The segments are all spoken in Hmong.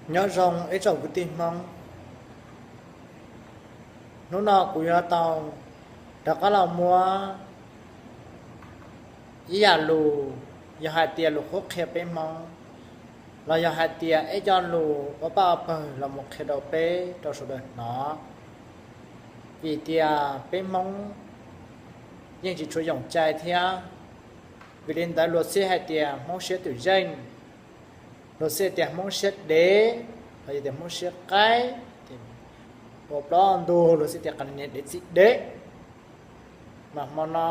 Nyob zoo ib tsoom kwv tij Hmoob, hnub no kuv yuav tau rov qab los muab ib yam lus, yog hais tias lus qhuab qhia peb Hmoob, los yog hais tias ib co lus ua paj ua pawg los mus qhia rau peb rau sawv daws hnov. Vim tias peb Hmoob yeej tsis tshua yoom cai thiab, vim li ntawd luag thiaj hais tias Hmoob siab twm zeej, luag thiaj tias Hmoob siab dev, los yog tias Hmoob siab qaib, ua plaub ntug luag thiaj tias qas niag dev txij dev. Mas hmo no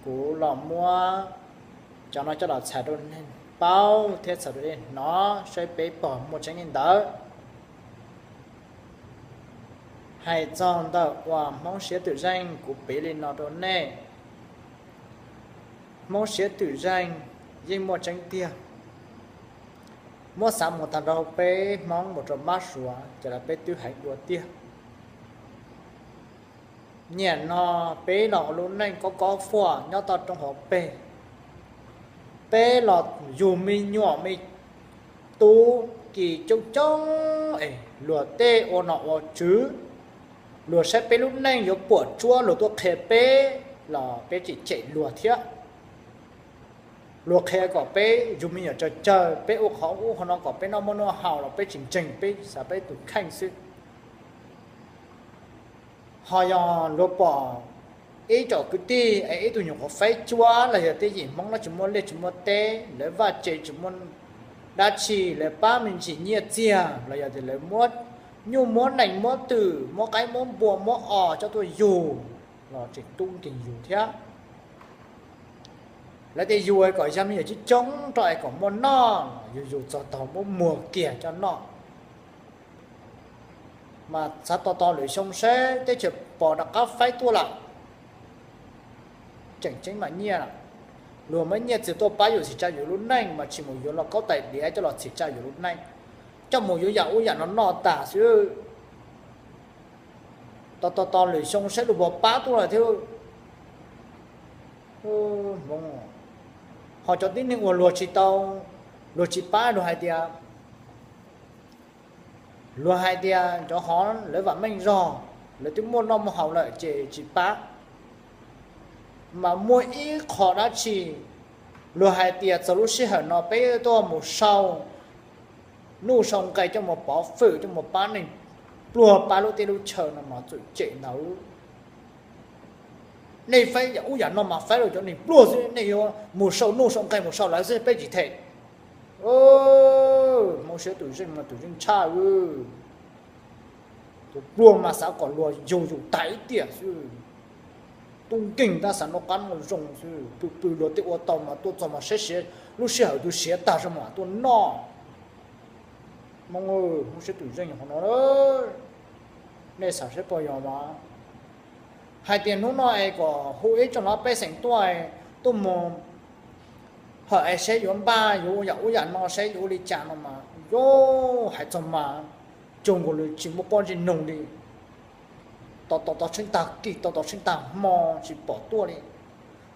kuv los muab cov no coj los txhais rau nej paub thiab txhais rau nej hnov saib peb pog muaj tseeb li ntawd. Hais txog ntawm uas Hmoob siab twm zeej kuv piv li no rau nej. Hmoob siab twm zeej yeej muaj tseeb tiag. Muab xav mus tag nrho peb Hmoob mus rau Mab Suav ces los peb twb heev dua tiag. Niaj no peb los ua lub neej kob kob fuaj nyob toj roob hauv pes. Peb los yug me nyuam me tub kis coob coob es luag tej ua nom ua tswv, luag saib peb lub neej yuav puam tsuab luag tuaj qhia peb los peb tseem cem luag thiab. Luag qhia kom peb yug me nyuam tsawg tsawg, peb ua qhov ub qhov no kom peb noj muaj noj haus los peb tsis ntseeg, peb xav peb tus kheej xwb. Ho yog luag pom ib tsoom kwv tij es ib tug nyuam qhuav faib cuab los yog tej yim Hmoob no tsis muaj liaj tsis muaj teb, lawv vaj tse tsis muaj dab tsi, lawv pab me ntsis nyiaj txiag los yog tias lawv muab nyuj muab nees muab twm muab qaib muab npua muab os coj tuaj yug los tseem tub nkeeg yus thiab. Lawv tias yus kom yog me nyuam coob coob rau es kom muaj noj, yus yus txog tog muab muag kiag coj noj. Mas xav tos tos lwm xyoo seb teb chaws pos rov qab faib tuaj lawm, tseem ceeb mam nyiaj lawm. Luag muaj nyiaj txiag tuaj pab yus txhim tsa yus lub neej mas tsis mus yuav los kaub tais diav coj los txhim tsa yus lub neej, coj mus yuav yam ub yam no noj tas xwb. Tos tos tos lwm xyoo saib luag puas pab tuaj lawm thiab. Ho cov tib neeg uas luag tsis tau, luag tsis pab luag hais tias, luag hais tias cov hov lawv vam meej zog, lawv twb muaj noj muaj haus lawm ces tsis pab. Mas muaj ib qho dab tsi luag hais tias txog lub sij hawm no peb tuaj mus sau nuj sau nqe coj mus pov fwm coj mus pab neeg pluag pab lub teb lub chaw no mas txawm cem ntawd. Nej faib yam ub yam no mas faib rau cov neeg pluag xwb, nej yuav mus sau nuj sau nqe mus sau lawv xwb peb tsis them. Hmoob siab tus zeej mas tus zeej tshaj. Tus pluag mas xav kom luag yug yus tag ib tiam xwb. Tub nkeeg tab xav noj qab noj zoo xwb, pw pw luag tej ua tau mas tuaj txog mas saib siav, lub sij hawm tus siav tag zoo mas tuaj noj. Hmoob, Hmoob siab tus zeej qhov no, nej xav saib puas yog mas. Hais tias hnub no es kom hu ib tsoom no pej xeem tuaj, tuaj mus hawm es saib yuav npaj yuav ua yam ub yam no saib yuav ua li cas no mas yus hais txog mas cuag nkaus li tsis muaj pob ntseg noog li. Tos tos tos tsheej tag kis tos tos tsheej tag hmo tsis pom tuaj li.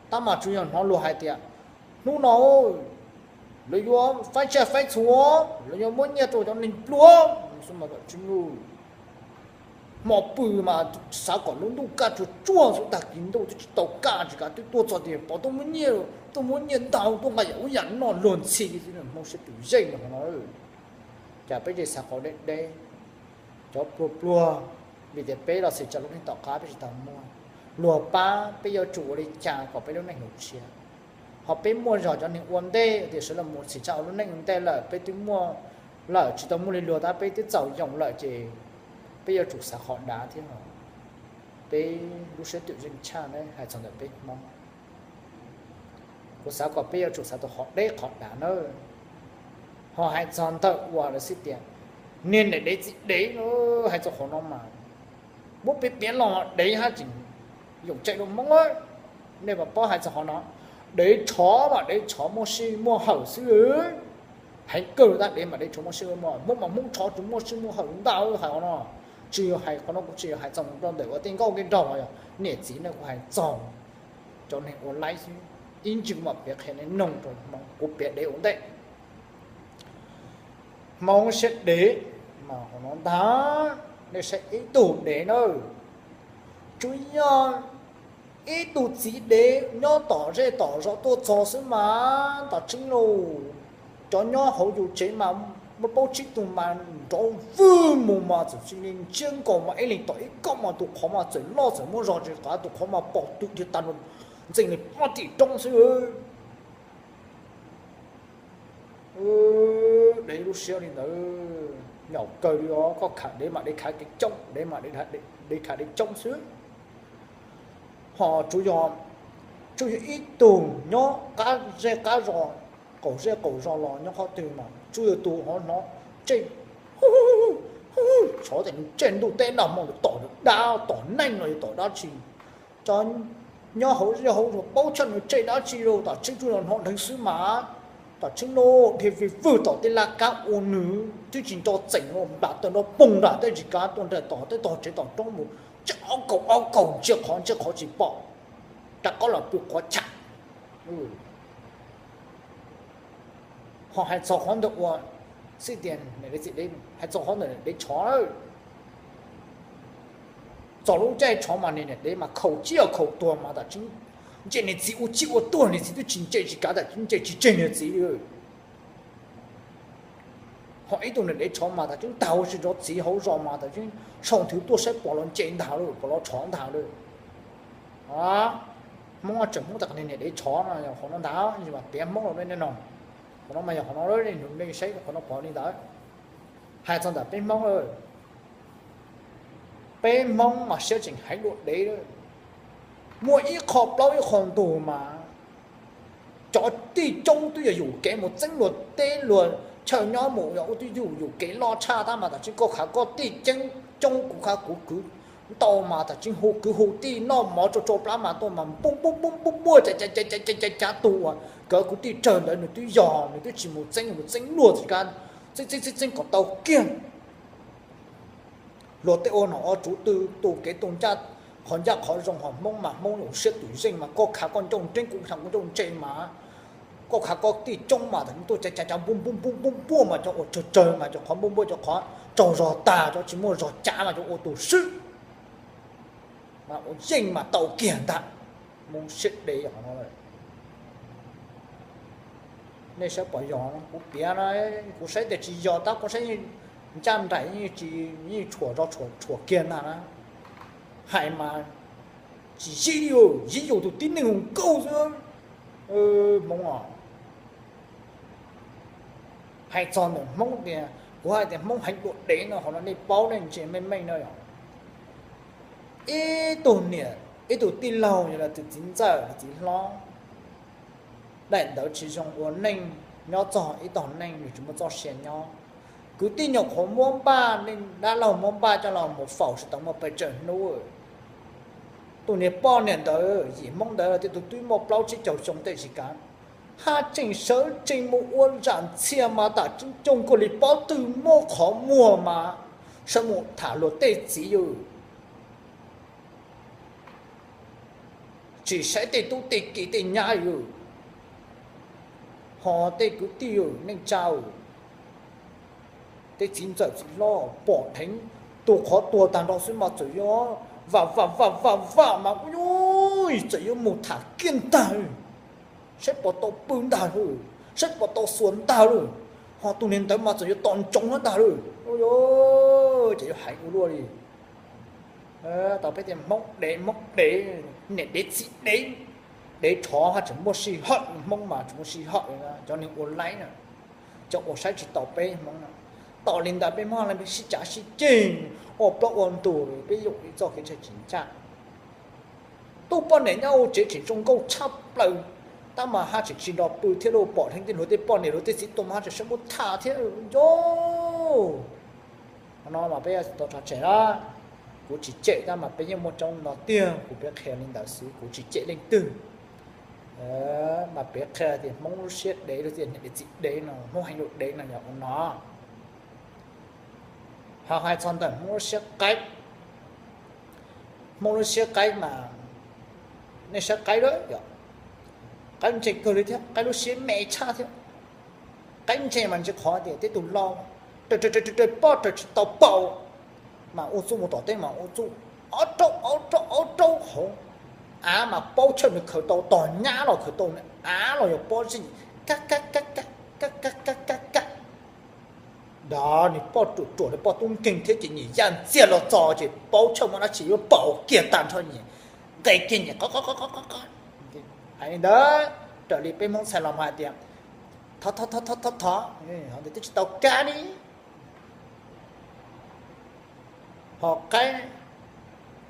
Tab mas tsuas yog hnov luag hais tias hnub no lawv yuav faib tsiaj faib txhu, lawv yuav muab nyiaj rau cov neeg pluag. Hmo pw mas xav kom lub ntuj kaj tsuag tsuag xwb, tag kis ntuj twb tsis tau kaj tsis kav twb tuaj txog tias pom tuaj muab nyiaj, tuaj muab nyiaj ntau tuaj nqa yam ub yam no luag ntxhi xwb. Hmoob siab tus zeej no, cas peb tsis xav qhov deb deb, cov pluag pluag, vim tias peb los txhim tsa lub neej tom qab peb tsis tau muaj, luag pab peb yuav tsum ua li cas kom peb lub neej hauv tshiab. Ho peb muaj zog cov neeg ua ntej tias sawv los mus txhim tsa ua lub neej ua ntej lawm, peb twb muaj lawm tsis tau muaj li luag tab peb twb txaus yoos lawm ces peb yuav tsum xav qhov dav thiab. Peb lub siab twm zeej tshaj ne hais txog ntawm peb Hmoob. Kuv xav kom peb yuav tsum xav tau qhov deb qhov dav nawb. Ho hais txog ntawm uas lawv xij tias niag niam dev txiv dev, hais txog qhov no mas muab piav piav los dev haj tseem yoom tseem dua Hmoob. Nej puas paub hais txog qhov no, dev tshov mas dev tshov muaj sij muaj hawm xwb. Heev kawg tab dev mas dev tshov muaj sij muaj hawm, Hmoob mas Hmoob tshov tsis muaj sij muaj hawm ntag hais qhov no. Tsis yog hais qhov no kuv tsis yog hais txog rau ntawm ua tej nkauj tej nraug, niam txiv ne, kuv hais txog cov neeg ua laib xwb. Ib ntsis kuv mam piav qhia nej mloog rau Hmoob, kuv piav dev ua ntej. Hmoob siab dev mas qhov no ntag. Nej saib ib tug dev na, tsuas yog ib tug txiv dev nyob tom zej tom zos tuaj txog xwb mas tam tseeb lauj, cov nyob hauv yus tsev mas muaj plaub tsib tug mas nrov vwg mus mas txawm tsis li ntsiab nkaus mas ib leeg tom ib kauj mas tus qhov mas txawm loj txawm muaj zog tsis qab tus qhov mas pom twm dhia tag nrho, ntxeev li pob tim roob xwb. Dev lub siab li ntawd, nyaum kawg li os. Koj khav dev mas dev khav kev coob, dev mas dev khav dev coob xwb. Ho tsuas yog, tsuas yog ib tug nyob qab zej qab zos, qaum zej qaum zos los nyob qhov twg mas tsuas yog tus ho hnov tsej, xyov tias nws tsej ntuj teb nrag hmo tom dab tom neeg los yog tom dab tsi. Cov nyob hauv zej hauv zos paub tshaj nws tsej dab tsi los tam tseeb tsuas yog hnov dheev xwb mas. Tam tseeb lauj, dhia vwg vwg tom tej laj kab ua nws twb tsis nco txeem los nplas taw nrov poog nram tej tsis kav tuaj nraim tom tej tog tsev tom roob mus, tsej ob kaug ob kaug ntsia qhov ntsia qhov tsis pom, rov qab los pw quav cham. Ho hais txog qhov ntawm ua, xij tias hais txog qhov ntawm dev tshov, txog lub caij tshov mas niam dev mas khaus tsis khaus tuag mas tam tseeb, ntsej niag txiv ua tsis ua tuag niag txiv twb tsis ntsej tsis kav tam tseeb ntsej tsis tseg niag txiv li. Ho ib tug niam dev tshov mas tam tseeb tag ua si zov txiv hauv zos mas tam tseeb sau nthwv tuaj saib pom los ntsej ntag lawm pom los tshov ntag lawm. Hmoob tseem Hmoob tas niag niam dev tshov no yog qhov no ntag, piav Hmoob los nej no, qhov no mas yog qhov no, nej saib qhov no pom li ntawd. Hais txog ntawm peb Hmoob, peb Hmoob mas siab tseem heev dua dev. Muaj ib qho plaub ib qho ntug mas cov tij coob twb yog yus kev mus txeeb luag teb luag chaw nyob mus yog ua twb yog yus kev loj tshaj tab mas tam tseeb koj khav koj tij coob kuv khav kuv kwv ntau mas tam tseeb hu kwv hu tij noj mov tsau tsau plab mas tuaj mas npuaj npuaj npuaj npuaj cav cav cav tus uas kawg kuv tij tsawg ntawd nws twb yog nws twb tsis mus txeeb mus txeeb luag txij kab, txeeb txeeb txeeb txeeb kom tau kiag. Luag tej ua nom ua tswv twg tu kev tu ncaj, qhov ncaj qhov zoo ho Hmoob mas Hmoob ua siab tus zeej mas koj khav koj ncauj nreeb kuv khav kuv ncauj ntse mas, koj khav koj tij coob mas tam tuaj cav cav cav npuaj npuaj npuaj npuaj mas cov uas tsawg tsawg mas cov qhov npuaj npuaj cov qhov tsaug zog tag cov tsis muaj zog cav mas cov ua tus swb mas ua yeej mas tau kiag ntag. Hmoob siab dev qhov no. Nej saib pom yog kuv piav na, kuv saib tias tsis yog tab kuv saib ncaj nraim yeej tsis, yeej tshuam zog tshuam kiag ntag na. Hais mas tsis yig li, yig yus tus tib neeg hu nkauj xwb. Hmoob os, hais txog ntawm Hmoob tias kuv hais tias Hmoob heev dua dev no qhov no nej paub nej ntsia meej meej no yog ib tug niam ib tug tij laug yog los tus txiv ntxawm los txiv hlob daim ntawd tsis zoo ua neej, nyob txog ib tog neej nws tsis muaj txoj sia nyob. Kwv tij nyuam qhuav muab npaj, dab laug muab npaj coj los mus faus tsis tau muaj pes tsawg hnub. Tus niag poj niam ntawd yim Hmoob ntawd tej tus twb muaj plaub tsib caug xyoo tej tsis kav, haj tseem sawv tsees mus ua zam ntxhias mas tam tseeb coj nkaus li pob tw muaj qhov muag mas sawv mus tham luag tej txiv yws, tsis saib tej tub tej ki tej nyab yws, ho tej kwv tij yws neej tsa, tej txiv ntxawm txiv hlob pom dheev, tus qhov tuag tag nrho xwb mas txawm yuav vam vam vam vam vam mas ua txawm yuav mus tham kiag ntag, saib puas tau pw ntag lauj, saib puas tau xuas ntag lauj, ho tus niag ntawd mas txawm yuav tos ntsoov ntag lauj. Ces yuav hais ua luaj li. Tau peb tias Hmoob dev, Hmoob dev, niam dev txiv dev, dev tshov haj tseem muaj sij hawm, Hmoob mas tseem muaj sij hawm, cov neeg ua laib na, cov uas saib tsis taus peb Hmoob na. Tau li ntawd peb Hmoob sib cav sib ceg, ua plaub ua ntug, peb yuav ua ib txoj kev ntshai tsis ncaj. Tus poj niam nyob hauv tsev tseem zoo nkauj tshaj plaws, tab mas haj tseem tsis nrog pw thiab lauj, pom dheev tej luag tej poj niam luag tej txiv tuaj mas haj tseem sawv mus tham thiab nco. Qhov no mas peb yuav tau tso tseg na. Kuv tsis cem tab mas peb yeej muaj coob no tiag, kuv peb qhia li ntawd xwb kuv tsis cem leej twg. Mas peb qhia tias Hmoob lub siab dev, lub tias niam dev txiv dev no, Hmoob heev lub dev no yog ua no. Ho hais txog ntawm Hmoob lub siab qaib, Hmoob lub siab qaib mas nej saib qaib lawm yom, qaib ntse kawg li thiab qaib lub siab me tshaj thiab. Qaib ntse mas ntse qhov tias tej tus laus Raws raws raws raws raws poj raws tsis tau paub, mas ua txuj mus tom teb mas ua txuj ob rau ob rau ob rau hauv av mas Paub Chawj nws khaws tau, tos nyab los khaws tau, nws av los yog pob zeb, kab kab kab kab kab kab kab kab kab. Nrad nws poj ruam ruam nws poj tub nkeeg thiab ces nyias yaj ntxiag los txog ces Paub Chawj muaj dab tsi yuav paum kiag tag nrho nyias nqe kiag nyias qo qo qo qo qo. Hais li ntawd, raws li peb Hmoob txhais los hais tias thov thov thov thov thov, ho ntawd twb tsis tau kab li. Ho qaib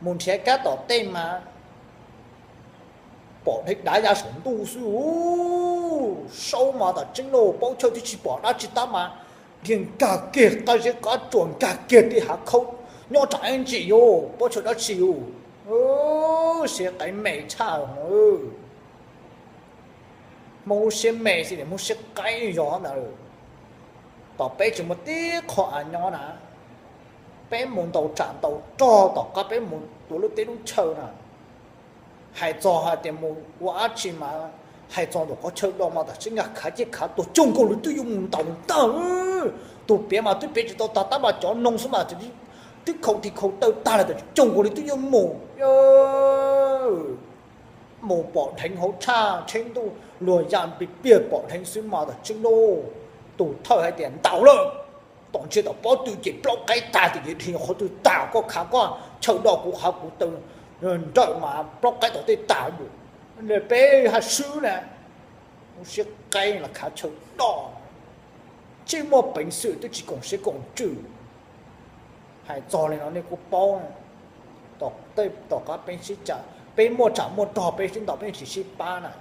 mus nrhiav kab tom tej mas pom dheev dav ya saum ntuj xwb. Saub mas tam tseeb lauj, Paub Chawj twb tsis pom dab tsi tab mas dhia nkag kiag qab zeb qab tsuas nkag kiag tej hav khaub nyob rau ib ntsis yus, Paub Chawj dab tsi yus. Siab qaib me tshaj. Hmoob lub siab me xwb, Hmoob siab qaib yog ntawd. Tom peb tsis muaj tib qho av nyob na, peb mus ntaus tsam ntaus rog tom qab peb mus tua lub teb lub chaw na. Hais txog hais tias mus ua dab tsi mas hais txog ntawm qhov chaw do mas tam sim nkag khav ciaj khav tuag coob nkaus li twb yuav mus ntaus ntag. Tus piav mas twb piav tsis tau tag tab mas cov noog xwb mas twb khau tis khau taw tag lawm, tam sim coob nkaus li twb yuav mus. Mus pom dheev hauv tshaj tsheb ntuj luag ya npi piag pom dheev xwb mas tam sim lauj, tus thawj hais tias ntaus lawm. Tom ntsia tom pob tw ces plaub qaib tag tim kev dhia qhov twg tag, koj khav koj chaw do kuv khav kuv taw nrawm mas plaub qaib tom tej tag. Peb haj swb na, mus siab qaib los khav chaw do, tsis muaj peev xwm twb tsis koom siab koom ntsws. Hais txog li no nej kuj paub, tom qab peb sib, peb muaj tsam muaj rog peb sib ntaus peb tsis sib pab na.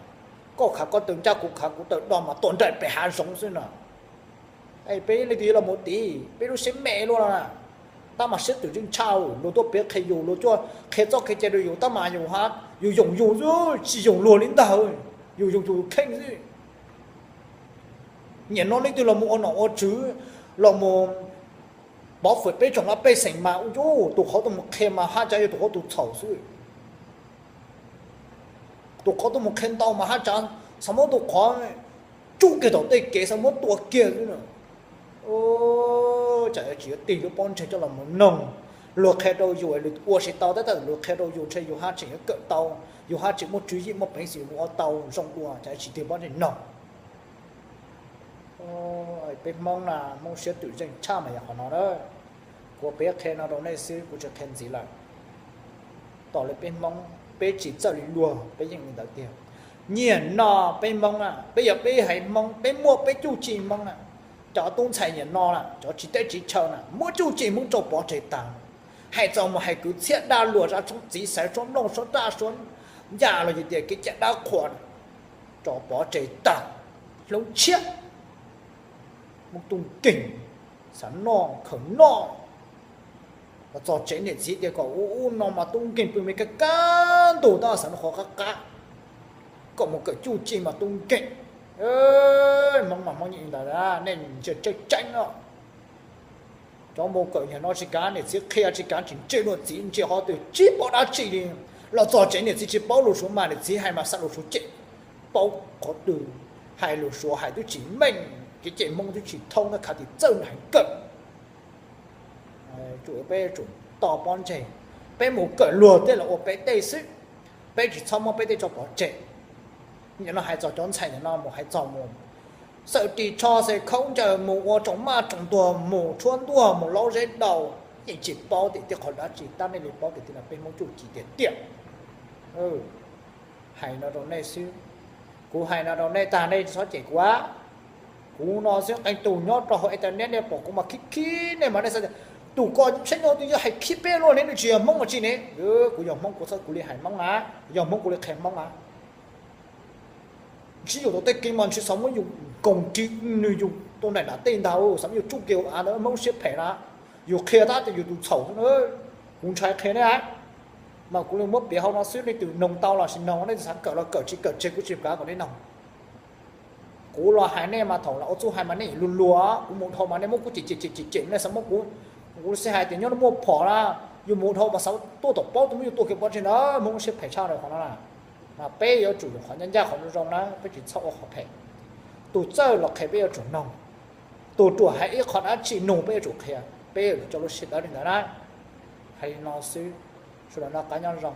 Koj khav koj taw ncaj kuv khav kuv taw do mas tuaj nraim pem hav zoov xwb no. Peb leej twg yuav los mus tiv peb lub siab me luaj na. Tab mas siab twm zeej tshaj, luag tuaj piav qhia yus, luag tuaj qhia txoj qhia cai rau yus tab mas yus yoom yus xwb tsis yoom luag li ntag. Yus yoom yus kheej xwb. Nim no leej twg los mus ua nom ua tswv, los mus pov fwm peb tsoom laj pej xeem mas ua tus qhov tuaj mus qhia mas haj tseem yog tus qhov tus txhaum xwb. Tus qhov tuaj mus qhia ntau mas haj tseem xav muab tus qhov tsuj kiag tom tej kev xav muab tua kiag xwb na. Tsam tsis yuav tig lub pob ntseg coj los mus noog, luag qhia rau yus es luag ua tsis tau tab tab luag qhia rau yus ntshe yus haj tseem yuav kawm tau, yus haj tseem muaj tswv yim muaj peev xwm mus ua tau zoo dua, tsam tsis tig pob ntseg noog. Peb Hmoob na, Hmoob siab twm zeej tshaj mas yog qhov no na. Kuv piav qhia no rau nej xwb kuv tsis qhia ntxiv lawm. Tom li peb Hmoob peb tsis txawj li luag peb yeej li ntawd tiag. Nim no peb Hmoob na, peb yog peb haiv Hmoob peb muaj peb cuj ci Hmoob na. Cov tub ntxhais nim no na, cov tsis teb tsis chaw na muab cuj ci Hmoob rau pov tseg tag. Hais txog mus hais kwv txhiaj dab luag zaj tshoob txiv xaiv suab nplooj suab raj suab ncaj los yog tias kev cai dab qhuas rau pov tseg tag. Hlub tshiab, muaj tub nkeeg, xav noj khaws noj. Los txog tsev niam txiv tias kom ua ub no mas tub nkeeg pw me kab kab ntug tab xav noj qhov qab qab. Kom mus kawm cuj ci mas tub nkeeg. Hmoob mas Hmoob yeej li ntawd, nej ntsia tseeb tseeb os. Cov mus kawm nim no tsis kav niam txiv qhia tsis kav tsis ntsia luag txiv ntsia qhov twg tsis paub dab tsi li. Los txog tsev niam txiv tsis paub lus Suav mas niam txiv hais mas xav lus Suav cem, paub qhov twg hais lus Suav hais twb tsis meej, kev cai Hmoob twb tsis thoob, khav tim txawj heev kawg. Peb tsum to pob ntseg, peb mus kawm luag tej los ua peb tej xwb, peb tsis txhob muab peb tej tso pov tseg. Nim no hais txog cov ntxhais nim no mus hais txog mus xawm ris tsho xes khaub ncaws mus ua tsoom maj tsoom tuag mus tshuab ntuag mus laub zeb daus, yeej tsis paub tias tej qhov dab tsi tab nej li paub tias tej no peb Hmoob cuj ci tiag tiag. Hais no rau nej xwb, kuv hais no rau nej tag nej txhob cem kuv. Kuv no xwb qee tus nyob rau hauv internet nej pom kuv mas khib khib nej mas nej xav tias tus ko tsheb no twb yog hais khib peb luaj ne, nws tsis yog Hmoob los tsis ne. Kuv yog Hmoob kuv txhob kuv li hais Hmoob na, yog Hmoob kuv li qhia Hmoob na. Ntsib yus tau tej kev mas ntshe xav muab yus nkoos ris nws yus tau nraim nram tej ntag, xav muab yus tsuj kiag hauv av ntawd, Hmoob siab phem na. Yus qhia tab tias yus tus txhaum xwb na. Kuv ntshai qhia nej, mas kuv li muab piav hauv no xwb, leej twg noog tau los sis noog, leej twg xav kawm los kawm, tsis kawm tseg kuv tsis kav kom nej noog. Kuv los hais nej mas thaum los ua txuj hais mas nej luag luag, kuv mus dhau mas nej muab kuv cem cem cem cem cem, nej xav muab kuv, kuv xav hais tias nyob no muaj phom na, yus mus dhau mas xav tuaj tom paub tus muab yus tua kiag pov tseg na, Hmoob siab phem tshaj rau qhov no na. Mas peb yuav tsum yuav qhov ncaj ncaj qhov zoo zoo na, peb tsis txhob ua qhov phem. Tus txawj los qhia peb yuav tsum noog. Tus ruam hais ib qho dab tsi nug peb yuav tsum qhia, peb yuav tsum coj lub sij hawm li ntawd na. Hais li no xwb, sawv daws noj qab nyob zoo.